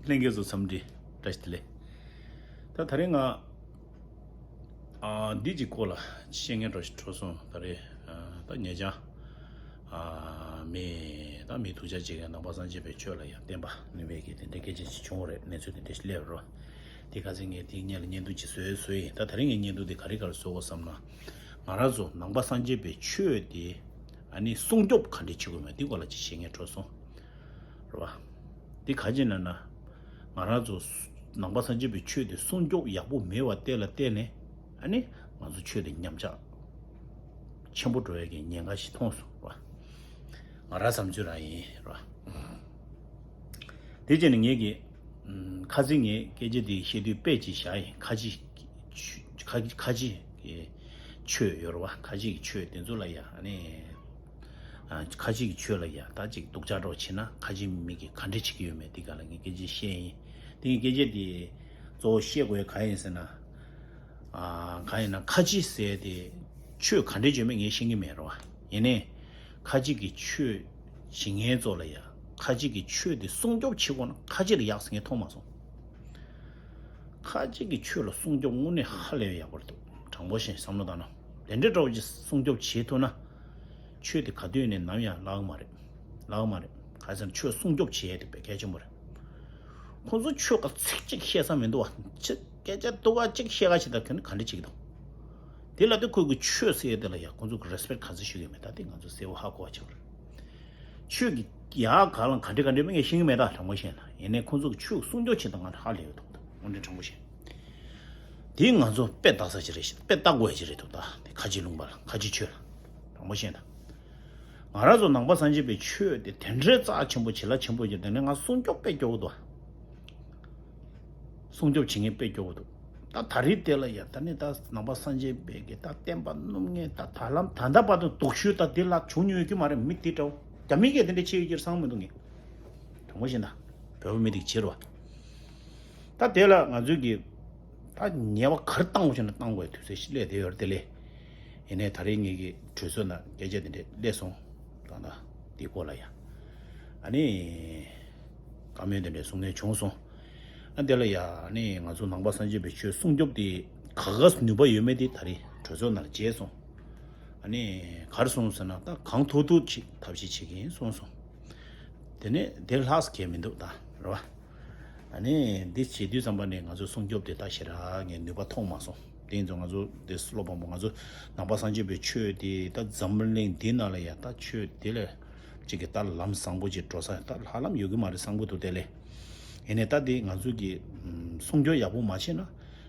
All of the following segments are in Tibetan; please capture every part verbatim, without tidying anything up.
ལྷན་རྒྱས་ཚོ་འཚམས་འདྲི་བཀྲ་ཤིས་བདེ་ལེགས། ད་ད་རེས་ང་ཨ་འདི་གཅིག་སྐོར་ལ་བཤད་མཁན་འདྲ་ཞིག་འཕྲོ་སོང་། ད་རེས་ཨ་ད་ཉེ་ཆར་ཨ་མི་ད་མི་ཐུག་ཅག་ཅིག་གིས་ནང་པ་སངས་རྒྱས་པའི་ཆོས་ལ་ཡང་བསྟན་པ་ནུས་པའི་གི་དེ་འདྲའི་སྐད་ཆ་ཞིག་བྱུང་བ་རེད། གནས་ཚུལ་དེ་འདྲ་ཞིག་སླེབས་རོ། དེ་ཁ་སང་ངས་དེའི་སྔོན་ལ་བརྙན་ཐུང་ཅིག་བཟོས་བཟོས་ཡིན། ད་ད་རེས་ངས་བརྙན་ཐུང་དེ་ག་རེ་ག་རེ་བཟོ་དགོས་བསམ་ན། ང་རང་ཚོ་ནང་པ་སངས་རྒྱས་པའི་ཆོས་དེ་ཨ་ནི་སྲུང་སྐྱོབ་ག་འདྲས་བྱེད་དགོས་མེད་དེ་སྐོར་ལ་ཅིག་བཤད་མཁན་འཕྲོ་སོང་། རེད་བ། འདི་ག་ཅི་ན་ན། ང་རང་ཚོ་ནང་པ་སངས་རྒྱས་པའི་ཆོས་དེ་སྲུང་སྐྱོབ་ཡག་པོ་མེད་པ་དེ་ལ་བརྟེན་ནས་ཨ་ནི་ང་ཚོ་ཆོས་དེ་ཉམས་ཆག་ཆེན་པོ་འགྲོ་ཡ་གི་ཉེན་ཁ་ཞིག་མཐོང་སོང་བ། ང་རང་བསམ་ཚུལ་རང་ཡིན་ར། དེ་བྱས་ནས་ངས་ཀྱི་ཁ་སང་ངས་སྐད་ཆ་དེ་བཤད་དུས་དཔེ་ཅིག་བཞག་ཡིན། ཁ་ཆེ་ཁ་ཁ་ཆེ་གི་ཆོས་ཡོད་རེད་བ། ཁ་ཆེ་གི་ཆོས་དེ་ཚོ་ལ་ཡ་ཨ་ནི། ཨ་ཁ་ཅིག་གི་ཆོས་ལ་ཡ་ད་ཅིག་སྡུག་ཅག་འདྲ་བོ་བྱེད་ན་ཁ་ཅིག་མི་གིས་ག་འདྲ་བྱེད་ཀྱི་ཡོད་མེད་འདི་ག་ལ་ངས་སྐད་ཆ་བཤད་ཡིན། དེ་ངས་སྐད་ཆ་དེ་གཙོ་བོ་བཤད་དགོས་ག་ཡིན་ཟེར་ན། ཨ་ག་ཡིན་ན་ཁ་ཅིག་ཟེར་དེ་ཆོས་ག་འདྲ་བྱེད་མེད་ངས་ཤེས་ཀྱི་མེད་རོ། ཡིན་ནའི་ཁ་ཅིག་གི་ཆོས་བྱེད་མཁན་ཚོ་ལ་ཡ་ཁ་ཅིག་གི་ཆོས་དེ་སྲུང་སྐྱོབ་བྱེད་དགོས་ན་ཁ་ཅིག་ལ་ཡག་ཟེར་མཁན་མཐོང་མ་སོང་། ཁ་ཅིག་གི་ཆོས་ལ་སྲུང་སྐྱོབ་དངོས་གནས་ཧ་ལས་ཡག་པོ་རེད་འདུག་དྲང་པོ་བཤད་བསམ་བློ་བཏང་ན། དེ་འདྲའི་འདྲ་བོ་ཅིག་སྲུང་སྐྱོབ་བྱེད་ཐུབ་ན། ཆོས་དེ་ག་དུས་ནས་ནམ་ཡང་བརླག་གི་མ་རེད། བརླག་གི་མ་རེད། ག་རེ་ཟེར་ན་ཆོས་སྲུང་སྐྱོབ་བྱེད་ཡས་དེ་དཔེ་གལ་ཆེན་པོ་རེད། ཁོང་ཚོ་ཆོས་ཀ་ཚིག་གཅིག་བཤད་ས་མི་འདུག་བ། ཅི་སྐད་ཆ་སྡུག་ག་གཅིག་བཤད་ག་ཞིག་ད་ཁྱོད་ནི་ག་འདྲ་བྱེད་ཀྱི་འདུག་དེ་ལ་དེ་ཁོས་ཀྱི་ཆོས་ཟེར་ཡས་དེ་ལ་ཡ་ཁོང་ཚོ་གི་རེ་སི་པེག་ག་ཚོད་ཞུ་གི་མེད། ད་དེ་ང་ཚོ་གསལ་བོ་ཧ་གོ་བ་ཆགས་པ་རེད། ཆོས་ཀྱི་ཡག་ག་ལ་ག་འདྲ་ག་འདྲ་མིན་ངས་ཤེས་ཀྱི་མེད། ད་དྲང་པོ་བཤད་ན་ཡིན་ནའི་ཁོང་ཚོ་གི་ཆོས་སྲུང་སྐྱོབ་བྱེད་སྟངས་ང་ཧ་ལས་ཡོད་མཐོང་འདུག་དངོས་འབྲེལ་དྲང་པོ་བཤད། དེ་ང་ཚོ་དཔེ་ལྟ་ས་ཅིག་རེད་ཤག་དཔེ་ལྟ་དགོས་ཡ་ཅིག་རེད་འདུག་ད་དེ་ཁ་ཆེ་ལུང་པ་ལ་ཁ་ཆེ་ཆོས་ལ། དྲང་པོ་བཤད་ན། ང་རང་ཚོ་ནང་པ་སངས་རྒྱས་པའི་ཆོས་དེ་དེ་འདྲའི་རྩ་ཆེན་པོ་བྱེད་ལ་ཆེན་པོ་ཡོད་དེ་ནས་ང་སྲུང་སྐྱོབ་དཔེ་སྐྱོ་བོ་འདུག་སྲུང་སྐྱོབ་བྱེད་མཁན་དཔེ་སྐྱོ་བོ་འདུག་ད་ད་རེས་དེ་ལ་ཡ་ད་ནི་ད་ནང་པ་སངས་རྒྱས་པའི་གི་ད་བསྟན་པ་སྣུབ་མཁན་ད་ད་ལམ་ད་ལྟ་བར་དུ་སྡུག་ཤོས་ད་དེ་ལ་བྱུང་མྱོང་ཡོད་ཀྱི་མ་རེད། མི་དེ་འདྲ་བོ་རྒྱ་མི་གིས་དེ་འདྲ་བྱེད་ཡོད་ཀྱི་རེད་བསམ་མི་འདུག་ངས། དྲང་པོ་བཤད་ན། བོད་པ་མི་དེ་གི་བྱེད་རོགས། ད་དེ་ལ་ང་ཚོས་ཀྱི་ད་ཉེས་པ་ག་རེ་བཏང་དགོས་ཤེ་ན་བཏང་དགོས་དུས་ཚོད་ཞིག་སླེབས་བསྡད་ཡོད་རེད་དེ་ལས། ཡིན་ནའི་ད་རེས་ངེད་ཀྱི་གྲོས་ཚོགས་ནང་སྐད་ཆ་དེ་འདྲས་སླེབས་སོང་། ད་ལྟ་དེའི་སྐོར་ལ་ཡ་ཨ་ནི་བཀའ་མོལ་དེ་འདྲས་གསུང་མཁན་བྱུང་སོང་། ཨ་དེ་ལ་ཡ་ཨ་ནི་ང་ཚོ་ནང་པ་སངས་རྒྱས་པའི་ཆོས་སྲུང་སྐྱོབ་དེ་ག་ག་ནུས་པ་ཡོད་མེད་དེ་ད་རེས་གྲོས་ཚོགས་ནང་ལ་བརྗེད་སོང་། ཨ་ནི་ག་རེ་གསུངས་ཟེར་ན་ད་གང་ཐུབ་ཐུབ་ཅིག་ཐབས་ཤེས་བྱེད་ཀྱི་ཡིན་གསུངས་སོང་། དེ་ནས་དེ་ལྷག་ས་གང་མི་འདུག་ད་རེད་བ། ཨ་ནི་འདི་བྱེད་དུས་ཙམ་པ་ནས་ང་ཚོ་སྲུང་སྐྱོབ་དེ་ད་ཞེ་དྲག་ངས་ནུས་པ་ཐོངས་མ་སོང་། དེ་ཡིན་ཙང་ང་ཚོ་དེ་སློབ་དཔོན་པོ་ང་ཚོ་ནང་པ་སངས་རྒྱས་པའི་ཆོས་དེ་ད་འཛམ་བུ་གླིང་འདི་ནང་ལ་ཡ་ད་ཆོས་དེ་ལས་གཅིག་གི་ད་ལམ་བཟང་པོ་ཅིག་འགྲོ་ས་ད་ཧ་ལམ་ཡོད་ཀྱི་མ་རེད་བསམ་གྱི་འདུག་དེ་ལས། ཡིན་ནའི་ད་དེ་ང་ཚོ་གི་ཨམ་སྲུང་སྐྱོབ་ཡག་པོ་མ་བྱས་ན་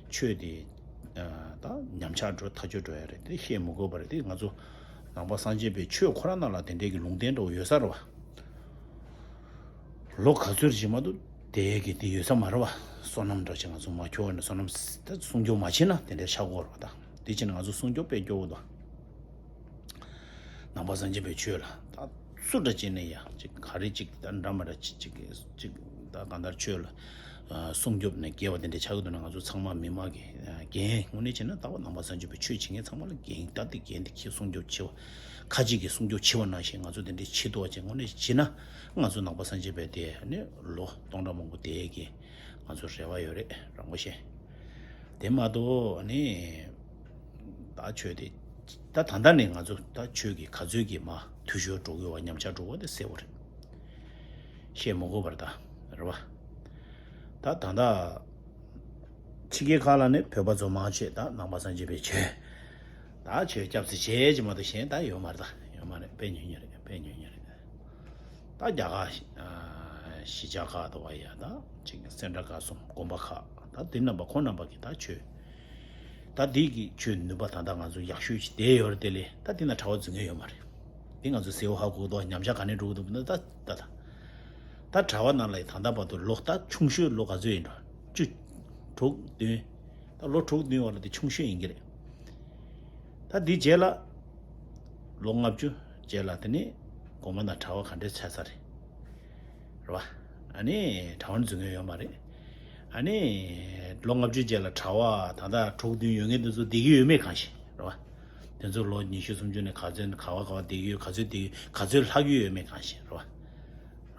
ཆོས་དེ་ཨ་ད་ཉམས་ཆག་འགྲོ་ཐག་ཆོད་འགྲོ་ཡ་རེད། དེ་བཤད་མི་དགོས་པ་རེད། དེ་ང་ཚོ་ནང་པ་སངས་རྒྱས་པའི་ཆོས་ཁོ་རང་ནང་ལ་དེ་འདྲའི་གི་ལུང་བསྟན་འདྲ་བོ་ཡོད་ས་རེད་བ། ལོ་ག་ཚོད་རེ་མ་གཏོགས་དེ་གི་དེ་ཡོད་ས་མ་རེད་བ། བསོད་ནམས་འདྲ་ཅིག་ང་ཚོ་མ་འཁྱོལ་བ་ནས་བསོད་ནམས་ད་སྲུང་སྐྱོབ་མ་བྱས་ན་དེ་འདྲའི་ཆགས་ཀྱི་ཡོད་རེད་བ། ད་དེ་བྱས་ན་ང་ཚོ་སྲུང་སྐྱོབ་དཔེ་སྐྱོ་བོ་དང་། ནང་པ་སངས་རྒྱས་པའི་ཆོས་ལ་ད་སུ་འདྲ་བྱས་ནས་ཡང་ཅིག་ག་རེ་ཅིག་ད་འདྲ་མ་འདྲ་ཅིག་ཅིག་ཅིག་ད་གང་ལྟར་ཆོས་ལ་ཨ་སྲུང་སྐྱོབ་ནས་རྒྱལ་བ་དེ་འདྲ་ཆགས་ཀྱི་འདུག་ན་ང་ཚོ་ཚང་མ་མི་མང་གི་ཨ་འགན་དངོས་གནས་བྱས་ན་ད་བ་ནང་པ་སངས་རྒྱས་པའི་ཆོས་བྱེད་མཁན་ཚང་མ་ལ་འགན་ད་དེ་འགན་དེ་ཁྱེད་སྲུང་སྐྱོབ་བྱེད་པ་ཁ་ཅིག་གིས་སྲུང་སྐྱོབ་བྱེད་པ་ནང་བཞིན་ང་ཚོ་དེ་འདྲ་བྱེད་ཐུབ་པ་ཅིག་དངོས་གནས་བྱེད་ན་ང་ཚོ་ནང་པ་སངས་རྒྱས་པའི་དེ་ནི་ལོ་སྟོང་ཕྲག་མང་པོ་དེ་གི་ང་ཚོ་རེ་བ་ཡོད་རེད། རང་མགོ་ཤེས། དེ་མ་གཏོགས་ནི། ད་ཆོས་དེ། ད་ད་ལྟ་ནས་ང་ཚོ་ད་ཆོས་ཀྱི་ག་ཚོད་ཀྱི་མ་འཐུས་ཤོར་འགྲོ་གི་བ་ཉམས་ཆག་འགྲོ་གི་བ་དེ་གསལ་པོ་རེད། བཤད་མ་དགོས་པར་ད་རེད་བ། ད་ད་ལྟ་ཕྱི་རྒྱལ་ཁག་ལ་ནི་བོད་པ་ཚོ་མང་ཆེ་ད་ནང་པ་སངས་རྒྱས་པའི་ཆོས་ད་ཆོས་སྐྱབས་སུ་བྱེད་ཀྱི་མ་གཏོགས་གཞན་ད་ཡོད་མ་རེད། ད་ཡོད་མ་རེད། དཔེ་ཉུང་ཉུང་རེད། དཔེ་ཉུང་ཉུང་རེད། ད་རྒྱ་གར་ཨ་གཞིས་ཆགས་ཁག་ཏུ་བ་ཡ་ད་ཅིག་སེ་འབྲས་དགའ་གསུམ་དགོན་པ་ཁག་ད་དེ་རྣམ་པ་ཁོ་རྣམ་པ་གི་ད་ཆོས་ད་དེ་གི་ཆོས་ནུས་པ་ད་ལྟ་ང་ཚོ་ཡག་ཤོས་ཤིག་དེ་ཡོད་རེད། དེ་ལས་ད་དེ་ན་གྲྭ་བ་འཛུལ་མཁན་ཡོད་མ་རེད། དེ་ང་ཚོ་གསལ་བོ་ཧ་གོ་གི་འདུག་ཉམས་ཆག་ག་ནས་འགྲོ་གི་འདུག་ན་ད་ད་ད་ད་གྲྭ་བ་ནང་ལ་ཡི་ད་ལྟ་བར་དུ་ལོ་ད་ཆུང་ཤོས་ལོ་ག་ཚོད་ཡིན་འགྲོ་བཅུ་དྲུག་བདུན་ད་ལོ་དྲུག་བདུན་བར་ལ་དེ་ཆུང་ཤོས་ཡིན་གྱི་རེད། ད་འདི་རྗེས་ལ་ལོ་ལྔ་བཅུ་རྗེས་ལ་དེ་ནི་དགོན་པ་ནང་གྲྭ་བ་ག་འདྲས་ཆགས་ཚར་རེད། རེད་བ། ཨ་ནི་གྲྭ་བ་འཛུལ་མཁན་ཡོད་མ་རེད། ཨ་ནི་ལོ་ལྔ་བཅུ་རྗེས་ལ་གྲྭ་བ་ད་ལྟ་དྲུག་བདུན་ཡོད་མཁན་དེ་ཚོ་བསྡད་ཀྱི་ཡོད་མེད་གང་ཤེས་རེད་བ། དེ་ཚོ་ལོ་ཉི་ཤུ་སུམ་ཅུ་ནས་ག་ཚོད་ག་བ་ག་བ་བསྡད་ཀྱི་ཡོད་ག་ཚོད་བསྡད་ཀྱི་ཡོད་ག་ཚོད་ལྷག་གི་ཡོད་མེད་གང་ཤེས་རེད་བ།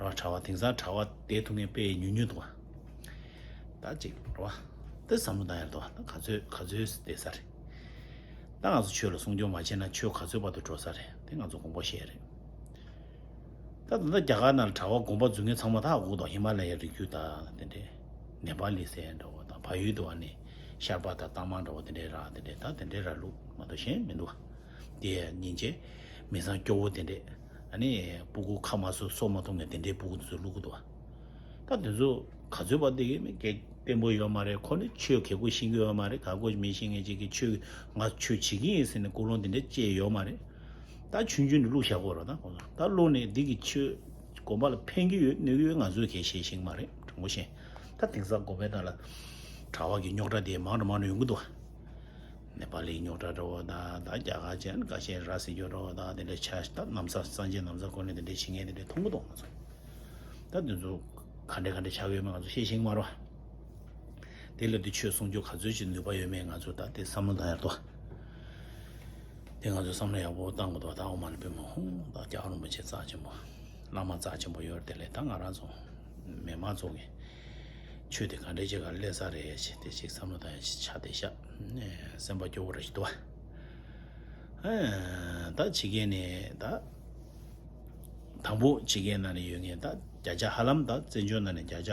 རེད་བ། གྲྭ་བ་དེང་སང་གྲྭ་བ་བསྡད་ཐུབ་མཁན་དཔེ་ཉུང་ཉུང་འདུག་བ། ད་ཅིག་རེད་བ། དེ་བསམ་བློ་བཏང་ཡར་འདུག་ད་ག་ཚོད་ག་ཚོད་བསྡད་ས་རེད། ད་ང་ཚོ་ཆོས་ལ་སྲུང་སྐྱོབ་མ་བྱས་ན་ཆོས་ག་ཚོད་བར་དུ་འགྲོ་ས་རེད། དེ་ང་ཚོ་དགོངས་པ་བཞེས་རེད། ད་ད་ལྟ་རྒྱ་གར་ནང་ལ་གྲྭ་པ་དགོན་པ་འཛུགས་མཁན་ཚང་མ་ད་ཧ་གོ་གི་འདུག་ཧི་མ་ལ་ཡའི་རི་རྒྱུད་དང་དེ་འདྲས། ནེ་པ་ལི་ཟེར་འདྲ་བོ་དང་བལ་ཡུལ་དུ་བ་ནི་ཤར་པ་དང་སྟག་མ་འདྲ་བོ་དེ་འདྲས་ར་དེ་འདྲས་ད་དེ་འདྲས་ར་ལུག་མ་གཏོགས་གཞན་མི་འདུག་བ། དེ་ཡང་སྙིང་རྗེ། མི་བཟང་སྐྱོ་བོ་དེ་འདྲས། ཨ་ནི་སྤུ་གུ་ཁ་མ་སོ་སོ་མ་མཐོང་མཁན་དེ་འདྲས་སྤུ་གུ་དེ་ཚོ་བླུག་གི་འདུག་བ། ད་དེ་ཚོ་ག་ཚོད་བར་བསྡད་ཀྱི་མེད་ཀྱི་བརྟན་པོ་ཡོད་མ་རེད། ཁོ་ནི་ཆོས་གལ་ཁུ་ཤེས་ཀྱི་ཡོད་མ་རེད། ག་གོ་མི་ཤེས་མཁན་ཅིག་གིས་ཆོས་ང་ཆོས་བྱེད་ཀྱི་ཡིན་ཟེར་ནས་ཀུན་སློང་དེ་འདྲ་བཅས་ཡོད་མ་རེད། ད་ཆུང་ཆུང་ནས་བླུག་བཞག་དགོས་རེད། ད་ཁོང་ཚོ་ད་བླུག་ནས་འདི་གི་ཆོས་དགོན་པ་ལ་ཕན་གྱི་ཡོད་གནོད་ཀྱི་ཡོད་ང་ཚོས་གལ་ཤེས་ཤེས་ཀྱི་མ་རེད། དྲང་པོ་བཤད། ད་དེང་སང་དགོན་པའི་ནང་ལ་གྲྭ་པ་གི་རྙོག་དྲ་དེ་མང་དུ་མང་དུ་ཡོང་གི་འདུག་ནེ་པ་ལིའི་རྙོག་དྲ་འདྲ་བོ་དང་ད་རྒྱ་གར་ཅན་ཁ་ཤས་ར་ཟེར་རྒྱུ་འདྲ་བོ་དང་དེ་འདྲ་ཆ་ད་ནམ་ས་སངས་རྒྱས་ནམ་ས་གོ་ནས་དེ་འདྲ་བྱེད་མཁན་དེ་འདྲ་མཐོང་གི་འདུག་ང་ཚོ། ད་དེ་ཚོ་ག་འདྲ་ག་འདྲ་ཆགས་ཡོད་མེད་ང་ཚོ་ཤེས་ཤེས་ཀྱི་མ་རེད་བ། དེ་ལ་དེ་ཆོས་གསུང་རྒྱུ་ག་ཚོད་ཅིག་ནུས་པ་ཡོད་མེད་ང་ཚོ་ད་དེ་བསམ་བློ་བཏང་ཡག་འདུག་དེ་ང་ཚོ་བསམ་བློ་ཡག་པོ་བཏང་དགོས་འདུག་ད་ཨོཾ་མ་ཎི་པདྨེ་ཧཱུྃ། ད་སྐྱབས་རིན་པོ་ཆེ་རྩ་ཆེན་པོ། བླ་མ་རྩ་ཆེན་པོ་ཡོད་རེད། དེ་ལས་ད་ང་རང་ཚོ་མི་མང་ཚོ་གི་ཆོས་དེ་ག་འདྲས་ཅིག་ག་སླེབས་ས་རེད་ཅེས་དེ་ཅིག་བསམ་བློ་བཏང་ཡག་ཅིག་ཆགས་བསྡད་ཤག་སེམས་པ་སྐྱོ་བོ་ར་ཞིག་འདུག་བ། ད་ཕྱི་རྒྱལ་ནས་ད། དང་པོ་ཕྱི་རྒྱལ་ནང་ནས་ཡོད་མཁན་ད་བརྒྱ་ཆ་ཧ་ལམ་ད་བཙན་བྱོལ་ནང་ནས་བརྒྱ་ཆ་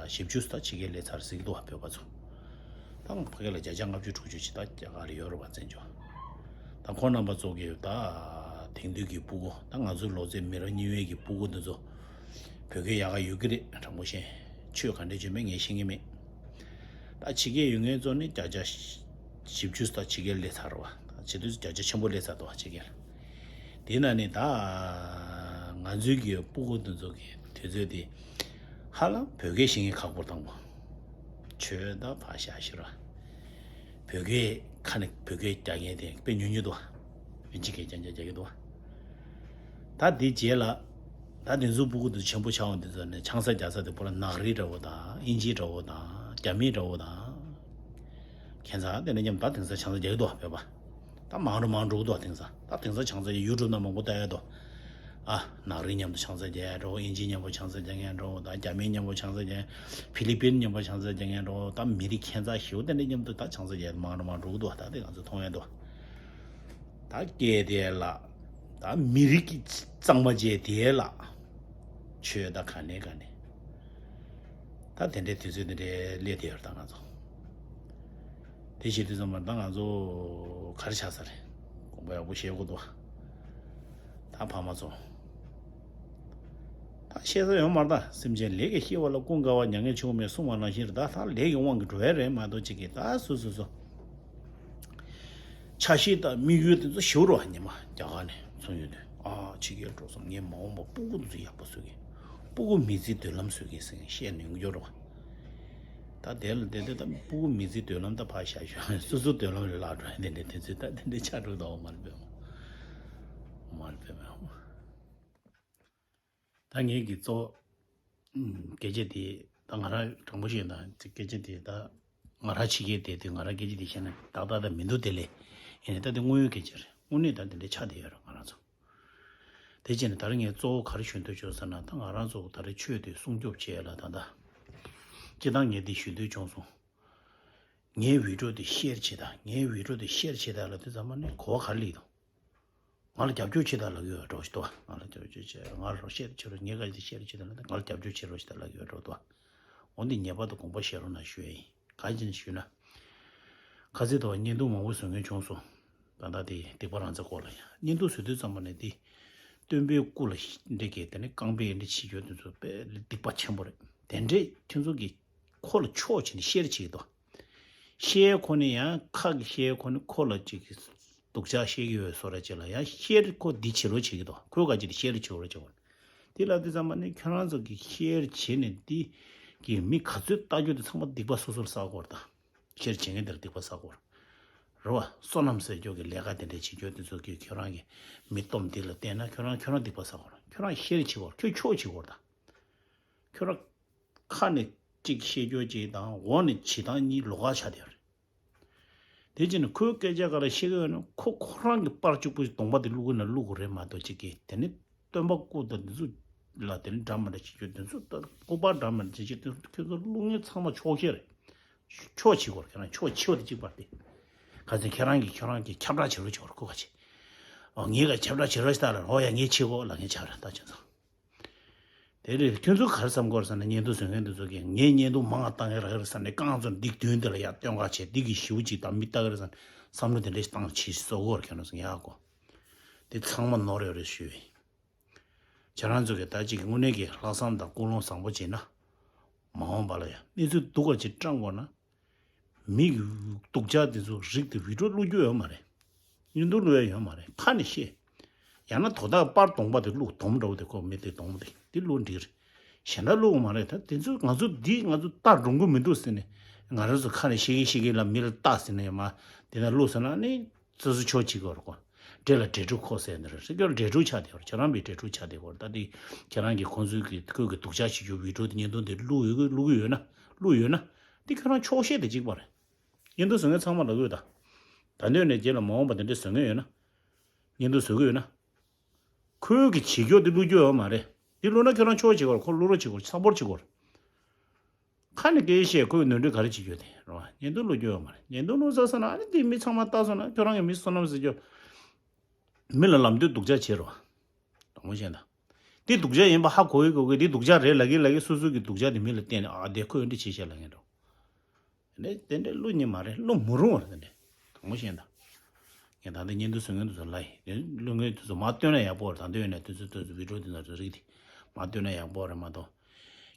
བཞི་བཅུ་ད་ཕྱི་རྒྱལ་སླེབས་ཚར་ཟིག་འདུག་བ། བོད་པ་ཚོ། ད་ཕ་གི་ལ་བརྒྱ་ཆ་ལྔ་བཅུ་དྲུག་ཅུ་ཅིག་ད་རྒྱ་གར་ལ་ཡོད་རེད་བ། བཙན་བྱོལ། ད་ཁོང་རྣམ་པ་ཚོ་གི་ད་དེང་དུས་ཀྱི་སྤུ་གུ་ད་ང་ཚོའི་ལོ་ཚད་མི་རབས་གཉིས་པའི་གི་སྤུ་གུ་འདི་ཚོ་བོད་སྐད་ཡག་ག་ཡོད་ཀྱི་རེད། དྲང་པོ་བཤད། ཆོས་ག་འདྲས་བྱས་མེད་ངས་ཤེས་ཀྱི་མེད། ད་ཕྱི་རྒྱལ་ཡོད་མཁན་ཚོ་ནི་བརྒྱ་ཆ་བཞི་བཅུ་ད་ཕྱི་རྒྱལ་སླེབས་ཚར་བ། ད་བྱེད་དུས་བརྒྱ་ཆ་ཆེན་པོ་སླེབས་ཚར་འདུག་བ་ཕྱི་རྒྱལ། དེ་ན་ནི་ད་ང་ཚོའི་གི་སྤུ་གུ་འདི་ཚོ་གི་དུས་ཚོད་དེ་ཧ་ལམ་བོད་སྐད་ཤེས་མཁན་ཁག་པོ་བཏང་བ། ཆོས་ད་ཕར་བཞག་ཤི་ར། བོད་སྐད་ཁ་ནས་བོད་སྐད་རྒྱག་མཁན་དེ་དཔེ་ཉུང་ཉུང་འདུག་བ། ཨིན་ཇི་སྐད་རྐྱང་རྐྱང་རྒྱག་གི་འདུག་བ། ད་འདི་རྗེས་ལ། ད་དེ་ཚོ་སྤུ་གུ་དེ་ཆེན་པོ་ཆགས་འོང་དེ་ཚོ་ནས་ཆང་ས་རྒྱག་ས་དེ་པོ་ལ་ནག་རིལ་འདྲ་བོ་དང་ཨིན་ཇི་འདྲ་བོ་དང་རྒྱ་མི་འདྲ་བོ་དང་། ཁྱད་མཚར་དེ་འདྲ་མཉམ་ད་དེང་སང་ཆང་ས་རྒྱག་གི་འདུག་བ། བོད་པ། ད་མང་རུ་མང་འགྲོ་གི་འདུག་བ། དེང་སང་ད་དེང་སང་ཆང་ས་ཡུ་ཊུབ་ནང་མང་པོ་ལྟ་ཡ་འདུག་ཨ། ནག་རིལ་མཉམ་དུ་ཆང་ས་རྒྱག་ཡ་འདྲ་བོ། ཨིན་ཇི་མཉམ་པོ་ཆང་ས་རྒྱག་མཁན་འདྲ་བོ་དང་རྒྱ་མི་མཉམ་པོ་ཆང་ས་རྒྱག་ཕི་ལི་པིན་མཉམ་པོ་ཆང་ས་རྒྱག་མཁན་འདྲ་བོ་ད་མི་རིགས་ཁྱད་མཚར་ཞེ་པོ་དེ་འདྲ་མཉམ་དུ་ད་ཆང་ས་རྒྱག་མང་རུ་མང་འགྲོ་གི་འདུག་བ། ད་དེ་ང་ཚོ་མཐོང་ཡ་འདུག་ད་སྐད་དེ་ལ། ད་མི་རིགས་ཀྱི་གཙང་མ་བྱས་དེ་ལ། ཆོས་ད་ག་ནས་ག་ནས། ད་དེ་འདྲའི་དུས་ཚོད་དེ་འདྲའི་སླེབས་དེ་ཡོད་ད་ང་ཚོ། དེ་བྱེད་དུས་ཙམ་པར་ད་ང་ཚོ་ག་རེ་ཆགས་ས་རེད། དགོངས་པ་ཡག་པོ་བཞེས་དགོས་འདུག་ད་ཕ་མ་ཚོ། ད་བཤད་ས་ཡོད་མ་རེད་ད། སེམས་ཅན་ལས་ཀྱི་སྐྱེ་བ་ལ་ཀུན་དགའ་བ། མྱ་ངན་ཆེན་པོ་མེད་གསུངས་པ་ནང་བཞིན་རེད་ད། ད་ལས་ཀྱི་དབང་གིས་འགྲོ་ཡ་རེད་མ་གཏོགས་ཅིག་གིས་ད་སོ་སོ་སོ། འཆར་གཞི་དང་དམིགས་ཡུལ་དེ་ཚོ་ཞེ་པོ་རེད་བ། ཉི་མ་རྒྱ་གར་ནས་ཚུར་ཡོང་དུས་ཨ་ཕྱི་རྒྱལ་འགྲོ་བསམ། ངས་མ་འོངས་པ་སྤུ་གུ་དེ་ཚོ་ཡག་པོ་བཟོ་གི། སྤུ་གུ་མི་ཚེའི་མདུན་ལམ་བཟོ་གི་ཟེར་ནས་བཤད་ནས་ཡོང་རྒྱུ་རེད་བ། ད་དེ་ལ་དེ་དེ་ད་སྤུ་གུ་མི་ཚེའི་མདུན་ལམ་ད་ཕར་བཞག་ཤོག་སོ་སོའི་མདུན་ལམ་ལ་བརླག་འགྲོ་ཡ་དེ་འདྲ་དེ་ཚོ་ད་དེ་འདྲ་ཆགས་འགྲོ་ད། འོ་མ་རེད་པས། མ་རེད་པས། ད་ངེད་ཀྱི་གཙོ་བོ། ཨུམ། སྐད་ཆ་དེ་ད་ང་རང་དྲང་པོ་བཤད་ན་སྐད་ཆ་དེ་ད་ང་རང་ཕྱི་རྒྱལ་བསྡད་དུས་ང་རང་སྐད་ཆ་དེ་བཤད་ན་ཏག་ཏག་ད་མི་འདུག་དེ་ལས་ཡིན་ནའི་ད་དེ་དངོས་ཡོད་སྐད་ཆ་རེད། དངོས་གནས་ད་དེ་འདྲ་ཆགས་བསྡད་ཡོད་རེད་ང་རང་ཚོ། དེ་བྱས་ནས་ད་རེས་ངས་གཙོ་བོ་ག་རེ་ཞུ་འདོད་བྱུང་ཟེར་ན། ད་ང་རང་ཚོ་ད་རེས་ཆོས་དེ་སྲུང་སྐྱོབ་བྱེད་ཡ་ལ་ད་ལྟ་སྤྱིར་བཏང་ངས་འདི་ཞུ་འདོད་བྱུང་སོང་། ངའི་བི་ཌིའོ་དེ་ཤེར་བྱེད་དང་། ངའི་བི་ཌིའོ་དེ་ཤེར་བྱེད་དང་ལབ་དུས་ཙམ་པ་ནས་གོ་བ་ག་རེ་སླེབས་འདུག་ང་ལ་རྒྱབ་སྐྱོར་བྱེད་དང་ལབ་ཀྱི་ཡོད་འགྲོ་ཞིག་འདུག་ང་ལ་རྒྱབ་སྐྱོར་བྱེད་རོགས། ངའི་སྐད་ཆ་ཤེར་བྱེད་རོགས་བྱེད་དང་ལབ་དུས་ང་ལ་རྒྱབ་སྐྱོར་བྱེད་རོགས་བྱེད་དང་ལབ་ཀྱི་ཡོད་འགྲོ་འདུག་འོ་འདི་ངེས་པར་དུ་དགོངས་པ་བཞེས་རོགས་གནང་ཞུ་ཡ་ཡིན། གང་ཡིན་ཞུས་ན། ཁ་སང་དུ་བརྙན་ཐུང་མང་པོ་བཟོ་མཁན་བྱུང་སོང་། ད་ལྟ་དེ་སྡིག་པ་རང་བཙན་སྐོར་ལ་ཡང་བརྙན་ཐུང་བཟོ་དུས་ཙམ་པ་ནས་དེ། སྟོན་པའི་སྐུ་ལ་འདྲི་གི་དེ་ནི་རྐང་པས་འདྲི་བྱེད་རྒྱུ་དེ་ཚོ་དཔེ་སྡིག་པ་ཆེན་པོ་རེད། དེ་འདྲས་ཁྱོད་ཚོ་གི་ཁོ་ལ་ཕྱོགས་བྱས་ནས་ཤེར་བྱེད་ཀྱི་འདུག་ཤེར་ཁོ་ནི་ཡང་ཁ་གི་ཤེར་ཁོ་ནི་ཁོ་ལ་ཅིག་སྡུག་ཅག་བཤད་ཀྱི་ཡོད་བཟོ་འདྲ་ཅིག་ལ་ཡང་ཤེར་ཁོ་འདི་བྱེད་རོགས་བྱེད་ཀྱི་འདུག་ཁོས་ག་ཅིག་དེ་ཤེར་བྱེད་རོགས་བྱེད་དགོས། དེ་ལབ་དུས་ཙམ་པ་ནི་ཁྱོད་རང་ཚོ་གི་ཤེར་བྱེད་ནས་འདི་གི་མི་ག་ཚོད་ལྟ་རྒྱུ་དེ་ཚང་མ་སྡིག་པ་སོ་སོར་བསགས་དགོས་རེད་ད། ཤེར་བྱེད་མཁན་དེར་སྡིག་པ་བསགས་དགོས་རེད། རེད་བ། བསོད་ནམས་ཟེར་རྒྱུ་གི་ལས་ཀ་དེ་འདྲ་བྱེད་རྒྱུ་དེ་ཚོ་གི་ཁྱོད་རང་གི་མི་སྟོབས་འདི་ལ་བརྟེན་ན་ཁྱོད་རང་ཁྱོད་རང་སྡིག་པ་བསགས་དགོས་རེད། ཁྱོད་རང་ཤེར་བྱེད་དགོས་རེད། ཁྱོད་ཕྱོགས་བྱེད་དགོས་རེད་ད། ཁྱོད་རང་ཁ་ནས་གཅིག་བཤད་རྒྱུ་གཅིག་དང་འོག་ནས་བྱེད་སྟངས་གཉིས་ལོགས་ཀ་ཆགས་བསྡད་ཡོད་རེད། དེ་བྱས་ནས་ཁོའི་སྐད་ཆ་ག་རེ་བཤད་ཀྱི་ཡོད་ན་ཁོ་ཁོ་རང་གི་པར་གཅིག་པུ་གདོང་པ་དེ་བླུག་གི་ན་བླུག་དགོས་རེད་མ་གཏོགས་གཅིག་གིས་དེ་ནི་སྟོན་པ་སྐུ་དང་འདི་ཚོ་ལ་དེ་ནི་འདྲ་མི་འདྲ་བྱེད་རྒྱུ་དེ་ཚོ་ད་སྐུ་པར་འདྲ་མི་འདྲ་བྱེད་རྒྱུ་དེ་ཚོ་ཁྱོད་ཚོ་བླུག་མཁན་ཚང་མ་ཕྱོགས་ཞེན་རེད། ཕྱོགས་གཅིག་གོ། ཁྱེད་རང་ཕྱོགས་ཆེ་བ་དེ་གཅིག་པར་དེ། ག་ཚོད་ཁྱེད་རང་གིས་ཁྱོད་རང་གིས་ཁྱབ་བསྒྲགས་བྱེད་རོགས་བྱེད་རོགས་ཁོ་ག་ཆེ། ཨོ་ངས་ག་ཁྱབ་བསྒྲགས་བྱེད་རོགས་ཞེས་ལ་ཨོ་ཡ་ངས་བྱེད་གོ་ལ་ངས་ཁྱབ་བསྒྲགས་ད་བྱེད་སོང་། དེ་རེད། ཁྱོད་ཚོ་ག་རེ་བསམ་གོ་རེད་ཟེར་ན། བརྙན་ཐུང་བཟོ་མཁན་དེ་ཚོ་གིས་ངས་བརྙན་ཐུང་མང་བ་བཏང་ཡ་རག་རེད་ཟེར་ནས། རྐང་ཚོ་འདི་མདུན་དེ་ལ་ཡར་སྟོན་ག་བྱས། འདི་གི་ཞེ་པོ་ཅིག་དང་མི་ལྟ་གི་རེད་ཟེར་ནས་བསམ་བློ་དེ་འདྲ་ཞིག་བཏང་བྱས་བཟོ་གོ་རེད། ཁྱོད་རང་ཚོ་ཡག་གོ། དེ་ཚང་མ་ནོར་ཡོད་རེད་ཞུས། ཁྱེད་རང་ཚོ་གིས་ད་ཅིག་དངོས་གནས་ཀྱི་ལྷག་བསམ་དང་ཀུན་སློང་བཟང་པོ་བྱས་ན། མ་འོངས་པ་ལ་ཡང་གནས་ཚུལ་སྡུག་པ་ཅིག་བཀྲམ་དགོས་ན། མི་གི་སྡུག་ཅག་དེ་ཚོ་རིགས་དེ་བི་ཌིའོ་བླུག་རྒྱུ་ཡོད་མ་རེད། བརྙན་ཐུང་བླུག་ཡ་ཡོད་མ་རེད། ཁ་ནས་བཤད། ཡང་ན་དོ་བདག་པར་གདོང་པ་དེ་བླུག། གདོང་འདྲ་བོ་དེ། ཁོ་མི་དེ་གདོང་དེ་དེ་བླུག་འགྲིག་རེད། གཞན་དག་བླུག་དགོས་མ་རེད། ད་དེ་ཚོ་ང་ཚོ་འདི་ང་ཚོ་ལྟ་འགྲོ་གི་མི་འདུག་ཟེར་ནས། ང་རང་ཚོ་ཁ་ནས་བཤད་གི་བཤད་གི་ལ་མི་ལ་ལྟ་ཟེར་ནས་མ་དེ་ན་བླུག་ཟེར་ན་ནི། སོ་སོ་ཕྱོགས་གཅིག་གོ་རེད་གོ། འདྲེ་ལ་འདྲེ་ཕྲུག་ཁོ་ཟེར་ནི་རེད། སེ་ཀྱོར་འདྲེ་ཕྲུག་ཆགས་བསྡད་ཡོད་རེད། ཁྱེད་རང་པའི་འདྲེ་ཕྲུག་ཆགས་བསྡད་ཡོད་རེད། ད་དེ་ཁྱེད་རང་གིས་ཁོང་ཚོའི་གི་ཁོས་གི་སྡུག་ཅག་བྱེད་རྒྱུ་བི་ཌིའོ་དེ་བརྙན་ཐུང་དེ་བླུག་ཡོད་གི་བླུག་གི་ཡོད་ན་བླུག་ཡོད་ན། དེ་ཁྱོད་རང་ཆོག་ཤེས་དེ་གཅིག་པ་རེད། བརྙན་ཐུང་བཟོ་མཁན་ཚང་མ་ལ་གོ་ད། ད་འདོད་ནས་རྗེས་ལ་མ་འོངས་པ་དེ་འདྲས་བཟོ་མཁན་ཡོད་ན། བརྙན་ཐུང་བཟོ་གི་ཡོད་ན། ཁོས་གི་བྱེད་རྒྱུ་དེ་བླུག་རྒྱུ་ཡོད་མ་རེད། དེ་བླུག་ན་ཁྱོད་རང་ཆོག་བྱེད་དགོས་རེད། ཁོ་བླུག་རོགས་བྱེད་དགོས་རེད། ཚགས་པར་བྱེད་དགོས་རེད། ཁ་ནས་སྐད་ཆ་བཤད། ཁོས་ནོར་འཁྲུལ་ག་རེ་བྱེད་རྒྱུ་དེ་རེད་བ། བརྙན་ཐུང་བླུག་རྒྱུ་ཡོད་མ་རེད། བརྙན་ཐུང་བླུག་ཚར་སོང་ན་ཨ་ནི་དེ་མི་ཚང་མ་ལྟ་སོང་ན་ཁྱོད་རང་གི་མི་བསོད་ནམས་ཟེར་རྒྱུ། མི་ལ་ལམ་སྟོན་སྡུག་ཅག་བྱེད་རོགས། དྲང་མོ་བཤད་ན། དེ་སྡུག་ཅག་ཡིན་པ་ཧ་གོ་གི་གོ་གི། དེ་སྡུག་ཅག་རེད་ལབ་གི་ལབ་གི། སོ་སོ་གི་སྡུག་ཅག་དེ་མི་ལ་བསྟན་ནས། ཨ་དེ་ཁོས་འདི་བྱེད་ཤག་ལབ་མཁན་འགྲོ། དེ་འདྲ་དེ་འདྲ་བླུག་ཉན་མ་རེད། བླུག་མི་རུང་བ་རེད་དེ་འདྲ། དྲང་མོ་བཤད་ན། ངས་ད་ལྟ་བརྙན་ཐུང་བཟོ་མཁན་དེ་ཚོ་ལ་ཡིན། དེ་བླུག་མཁན་དེ་ཚོ་མར་སྟོན་ན་ཡག་པོ་རེད། ད་འདོད་ཡོད་ན་དེ་ཚོ་དེ་ཚོ་བི་ཌིའོ་དེ་ཚོ་རིགས་དེ་མར་སྟོན་ན་ཡག་པོ་རེད་མ་གཏོགས།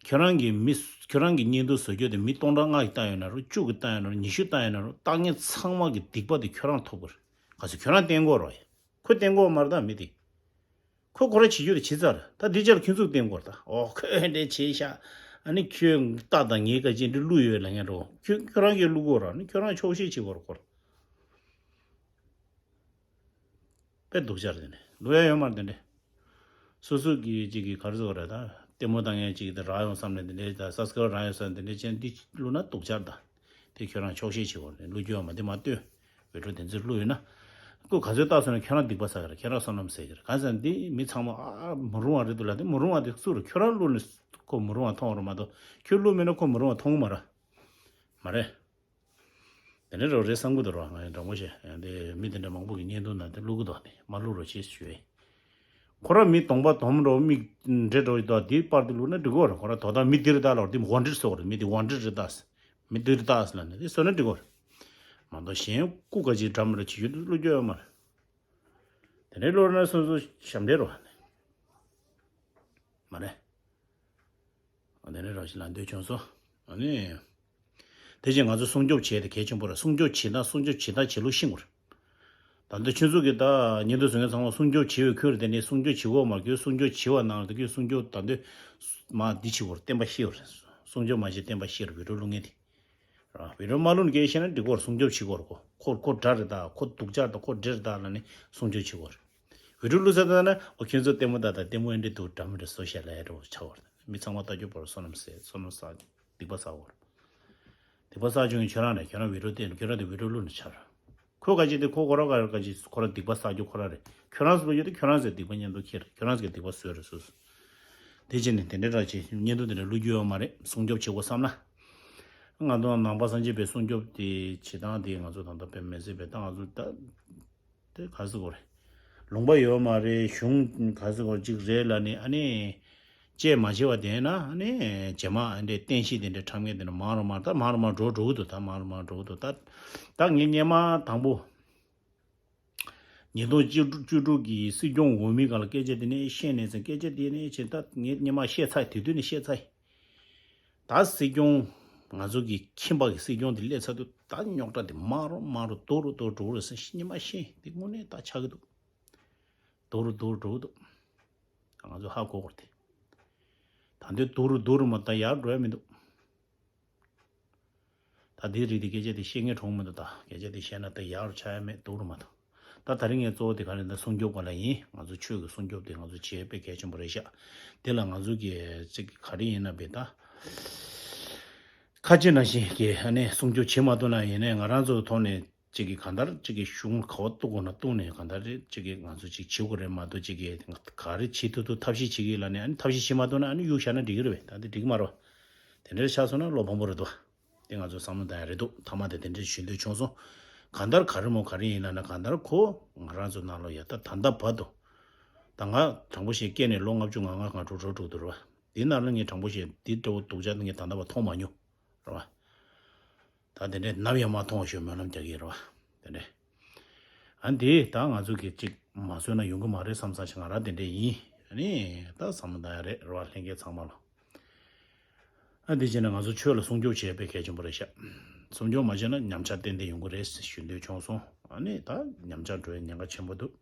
ཁྱོད་རང་གི་མི་ཁྱོད་རང་གི་བརྙན་ཐུང་བཟོ་རྒྱུ་དེ་མི་སྟོང་ཕྲག་ལྔ་ཞིག་ལྟ་ཡོད་ན་རུང་། བཅུ་གི་ལྟ་ཡོད་ན་རུང་། ཉི་ཤུ་ལྟ་ཡོད་ན་རུང་། ལྟ་མཁན་ཚང་མ་གི་སྡིག་པ་དེ་ཁྱོད་རང་ཐོབ་གི་རེད། ག་ཚོད་ཁྱོད་རང་བསྟན་དགོས་རེད། ཁོས་བསྟན་དགོས་མ་རེད། ད་མི་དེ། ཁོས་ཁོ་རང་བྱེད་རྒྱུ་དེ་བྱེད་ཚར། ད་འདི་ཅར་ཁྱོད་ཚོས་བསྟན་དགོས་རེད། ད་ཨོ་ཁོས་འདྲ་བྱས་ཤག་ཨ་ནི་ཁྱོད་ལྟ་དང་། ངས་ག་ཅི་འདྲ་བླུག་ཡོད་ལབ་མཁན་འགྲོ། ཁྱོད་ཁྱོད་རང་གིས་བླུག་དགོས་རེད། ཨ་ནི་ཁྱོད་རང་ཆོག་ཤེས་བྱེད་དགོས་རེད་ཁོ། དཔེ་སྡུག་ཅག་རེད་དེ་འདྲ། བླུག་ཡ་ཡོད་མ་རེད་དེ་འདྲ། སོ་སོ་གི་ཅིག་གི་ག་རེ་ཟེར་དགོས་རེད། ད་ལྟད་མོ་ལྟ་མཁན་ཅིག་དེ་རག་ཡོང་བསམ་ནས་དེ་འདྲ། ད་སབ་སི་ཀ་རབ་རག་ཡོང་བསམ་དེ་འདྲ་བྱས་ནས་འདི་བླུག་ན་སྡུག་ཅག་རེད་ད། དེ་ཁྱོད་རང་ཆོག་ཤེས་བྱེད་དགོས་རེད། བླུག་རྒྱུ་ཡོད་མ་རེད། དེ་མ་ལྟོས། བི་ཌིའོ་དེ་ཚོ་བླུག་ཡོད་ན། ཁོས་ག་ཚོད་ལྟ་སོང་ན་ཁྱོད་རང་སྡིག་པ་བསགས་ཀྱི་རེད། ཁྱོད་རང་བསོད་ནམས་ཟད་ཀྱི་རེད། གང་ཟེར་ན་འདི་མི་ཚང་མ་ཨ་མི་རུང་བ་རེད་འདུག་ལབ། དེ་མི་རུང་བ་དེ་སུ་རེད། ཁྱོད་རང་བླུགས་ནས་ཁོ་མི་རུང་བ་མཐོང་བ་རེད་མ་གཏོགས། ཁྱོད་བླུགས་མེད་ན་ཁོ་མི་རུང་བ་མཐོང་གི་མ་རེད། མ་རེད། དེ་འདྲ་རོ་རེད་བསམ་གི་འདུག་རོ། ང་ཡང་དྲང་པོ་བཤད། དེ་མི་དེ་འདྲ་མང་པོ་གི་བརྙན་ཐུང་ནང་དེ་བླུག་གི་འདུག་ནི། མ་བླུག་རོགས་བྱེད་ཞུ་ཡས། ཁོ་རང་མི་གདོང་པ་དོམ་འདྲ་བོ། མིག་འདྲེ་འདྲ་བོ་ཞིག་འདུག་དེའི་པར་དེ་བླུག་ན་འགྲིག་གི་རེད། ཁོ་རང་དོ་བདག་མི་འདིར་ལྟ་ལབ། དེ་ཝན་ཊེཌ་ཟེར་བ་རེད། མི་དེ་ཝན་ཊེཌ་རེད་ད། མི་འདིར་ལྟ་ལབ་ནས་དེ་བཟོས་ན་འགྲིག་གི་རེད། མ་གཏོགས་གཞན་རྐུ་ག་ཅིག་འདྲ་མི་འདྲ་བྱེད་རྒྱུ་དེ་བླུག་རྒྱུ་ཡོད་མ་རེད། དེ་འདྲའི་བླུག་ན་སོ་སོ་ཞབས་འདྲེན་རོ། མ་རེད། དེ་ནས་རང་བཞིན་ལ་འདོད་བྱུང་སོང་། ཨ་ནི། དེ་བཞིན་ང་ཚོ་སྲུང་སྐྱོབ་བྱེད་དེ་གལ་ཆེན་པོ་རེད། སྲུང་སྐྱོབ་བྱེད་སྟངས། སྲུང་སྐྱོབ་བྱེད་སྟངས་བྱེད་ལུགས་ཤེས་དགོས་རེད། ད་ལྟ་ཁྱོད་ཚོ་གིས་ད་བརྙན་ཐུང་བཟོ་མཁན་ཚང་མ་སྲུང་སྐྱོབ་བྱེད་པའི་ཁུལ་རེད། དེ་ནས་སྲུང་སྐྱོབ་བྱེད་དགོས་མ། ཁྱོད་སྲུང་སྐྱོབ་བྱེད་པ་ནང་ལ། ཁྱོད་སྲུང་སྐྱོབ་ད་འདོད་མ་འདི་བྱེད་དགོས་རེད། བསྟན་པ་ཤེས་དགོས་རེད། སྲུང་སྐྱོབ་མ་བྱེད་བསྟན་པ་ཤེས་རེད། བི་ཌིའོ་བླུག་མཁན་དེ། ར་བི་ཌིའོ་མ་བླུག་ནས་སྐད་བཤད་ན་འགྲིག་གོ་རེད། སྲུང་སྐྱོབ་བྱེད་དགོས་རེད་གོ། ཁོ་ཁོ་དགྲ་རེད་ད། ཁོ་སྡུག་ཅག་ད། ཁོ་འདྲེ་རེད་ད་ལབ་ནས་སྲུང་སྐྱོབ་བྱེད་དགོས་རེད། བི་ཌིའོ་བླུག་ས་ད་ན་ཨོ་ཁྱོད་ཚོ་ལྟད་མོ་ལྟ་ད། ལྟད་མོ་ཨེ་འདྲ་འདུག་འདྲ་མི་འདྲ་བཟོ་བཞག་ལབ་ཡ་འདྲ་བོ་ཆགས་པ་རེད། མི་ཚང་མ་ལྟ་རྒྱུ་པོ་རེད། བསོད་ནམས་ཟད། བསོད་ནམས་བསགས། སྡིག་པ་བསགས་དགོས་རེད། སྡིག་པ་བསགས་རྒྱུ་ཁྱོད་རང་རེད། ཁྱོད་རང་བི་ཌིའོ་བལྟས་ནས་ཁྱོད་རང་དེ་བི་ཌིའོ་བླུག་ནས་ཆགས་རེད། ཁོ་ག་ཅི་དེ་ཁོ་ཁོ་རང་ག་རེ་ག་ཅི་ཁོ་རང་སྡིག་པ་བསགས་རྒྱུ་ཁོ་རང་རེད། ཁྱོད་རང་ཚོ་ལ་ཡོད་དེ་ཁྱོད་རང་ཚོའི་སྡིག་པ་ཉེན་རྟོག་ཁྱེར་རེད། ཁྱོད་རང་ཚོའི་སྡིག་པ་བཟོས་རེད་སོ་སོ། དེ་བྱས་ནས་དེ་འདྲའི་ར་ཅིག་བརྙན་ཐུང་དེ་འདྲ་བླུག་རྒྱུ་ཡོད་མ་རེད། སྲུང་སྐྱོབ་བྱེད་དགོས་བསམ་ན། ང་ཚོ་ནང་པ་སངས་རྒྱས་པའི་སྲུང་སྐྱོབ་དེ་བྱེད་སྟངས་དེ་ང་ཚོ་ད་ལྟ་དཔེ་མི་སྲིད་པའི་ད་ང་ཚོ་ད་དེ་ག་ཟེར་དགོས་རེད། ལུང་པ་ཡོད་མ་རེད། གཞུང་ག་ཟེར་དགོས་ཅིག་རེད་ལབ་ནས་ཨ་ནི། བཅད་མ་བྱས་པ་དེ་ན་ཨ་ནི་རྗེས་མ་ཨ་འདྲས་བསྟན་བཤིག་དེ་འདྲས་འཁྲབ་མཁན་དེ་འདྲ་མང་རུ་མང་ད་མང་རུ་མང་འགྲོ་འགྲོ་གི་འདུག་ད་མང་རུ་མང་འགྲོ་གི་འདུག་ད་ད་ངས་སྔོན་མ་དང་པོ། ཉིས་སྟོང་བཅུ་དྲུག་བཅུ་དྲུག་གི་སྲིད་སྐྱོང་འོས་མི་སྒང་ལ་སྐད་ཆ་དེ་ནས་བཤད་ནས་ཟིན། སྐད་ཆ་དེ་ནས་བྱས་ད་ངས་སྔོན་མ་བཤད་ཚར། དེ་དུས་ནས་བཤད་ཚར། ད་སྲིད་སྐྱོང་ང་ཚོ་གི་ཁྱིམ་པ་གི་སྲིད་སྐྱོང་དེ་སླེབས་ཚར་དུས་ད་རྙོག་དྲ་དེ་མང་རུ་མང་རུ་སྡུག་རུ་སྡུག་རུ་འགྲོ་རུ་ཟིན། སྔོན་མ་བཤད་དེ་དངོས་གནས་ད་ཆགས་ཀྱི་འདུག་སྡུག་རུ་སྡུག་རུ་འགྲོ་གི་འདུག་ང་ཚོ་ཧ་གོ་དགོས་རེད་དེ། ད་འདི་སྡུག་རུ་སྡུག་རུ་མ་ད་ཡར་འགྲོ་ཡ་མི་འདུག་ད་འདིའི་རིགས་དེ་སྐད་ཆ་དེ་བཤད་མཁན་གྲོངས་མི་འདུག་ད་སྐད་ཆ་དེ་བཤད་ན་ད་ཡག་རུ་ཆགས་ཡ་མེད། སྡུག་རུ་མ་གཏོགས། ད་ད་རིང་ངས་གཙོ་བོ་དེ་ག་རེ་ད་སྲུང་སྐྱོབ་སྒང་ལ་ཡིན། ང་ཚོ་ཆོས་ཀྱི་སྲུང་སྐྱོབ་དེ་ང་ཚོ་བྱེད་དཔེ་གལ་ཆེན་པོ་རེད་ཤག་དེ་ལ་ང་ཚོ་གི་ཅིག་ག་རེ་ཡིན་ན་བས་ད། ཁ་ཆེ་ནང་བཞིན་གྱི་ཨ་ནི་སྲུང་སྐྱོབ་བྱེད་མ་ཐུབ་ན་ཡིན་ནའི་ང་རང་ཚོའི་ཐོག་ནས་ཅིག་གི་གང་ལྟར་ཅིག་གི་གཞུང་ག་བ་གཏུག་དགོས་ན་གཏུག་ནས་གང་ལྟར་རེད་ཅིག་གི་ང་ཚོ་ཅིག་བྱེད་དགོས་རེད་མ་གཏོགས། ཅིག་གི་ག་རེ་བྱེད་ཐུབ་ཐུབ་ཐབས་ཤེས་བྱེད་ཀྱི་ལ་ནས་ཨ་ནི་ཐབས་ཤེས་བྱེད་མ་ཐུབ་ན་ཨ་ནི་གཡུག་བཞག་ན་འགྲིག་གི་རེད་བས། ད་འདི་འགྲིག་མ་རེད་བ། དེ་འདྲར་ཆགས་སོང་ན་བློ་ཕམ་པོ་རེད་དོ། དེ་ང་ཚོ་བསམ་བློ་བཏང་ཡ་རེད་འདུག་མཐའ་མ་དེ་དེ་འདྲས་ཞུ་འདོད་བྱུང་སོང་། གང་ལྟར་ག་རེ་མོ་ག་རེ་ཡིན་ལབ་ན། གང་ལྟར་ཁོ་ང་རང་ཚོ་ནང་ལོགས་ཡ་ད་ད་ལྟ་བར་དུ། ད་ང་དྲང་པོ་བཤད། སྐྱེས་ནས་ལོ་ལྔ་བཅུ་ང་ལྔ་ང་དྲུག་ང་དྲུག་འདུག་རེད་བ། དེའི་ནང་ལ་ངས་དྲང་པོ་བཤད། དེ་འདྲ་བོ་སྡུག་ཅག་དེ་ངས་ད་ལྟ་བར་མཐོང་མ་མྱོང་། རེད་བ། ད་དེ་འདྲས་ནམ་ཡང་མ་མཐོང་བ་ཞིག་སྨོན་ལམ་རྒྱག་གི་རེད་བ། དེ་འདྲས། ཨ་འདི་ད་ང་ཚོ་གི་ཅིག་མ་བཟོས་ན་ཡོང་གི་མ་རེད་བསམ་བསམ་ཞིག་ང་རང་དེ་འདྲས་ཡིན། ཨ་ནི་ད་བསམ་བློ་བཏང་ཡ་རེད། རེད་བ། ལྷན་རྒྱས་ཚང་མ་ལ། ཨ་འདི་བྱས་ན་ང་ཚོ་ཆོས་ལ་སྲུང་སྐྱོབ་བྱེད་དཔེ་གལ་ཆེན་པོ་རེད་ཤག་སྲུང་སྐྱོབ་མ་བྱས་ན་ཉམས་ཆག་ཏན་ཏན་ཡོང་གི་རེད་ཞུ་འདོད་བྱུང་སོང་། ཨ་ནི་ད་ཉམས་ཆག་འགྲོ་བའི་ཉེན་ཁ་ཆེན་པོ་འདུག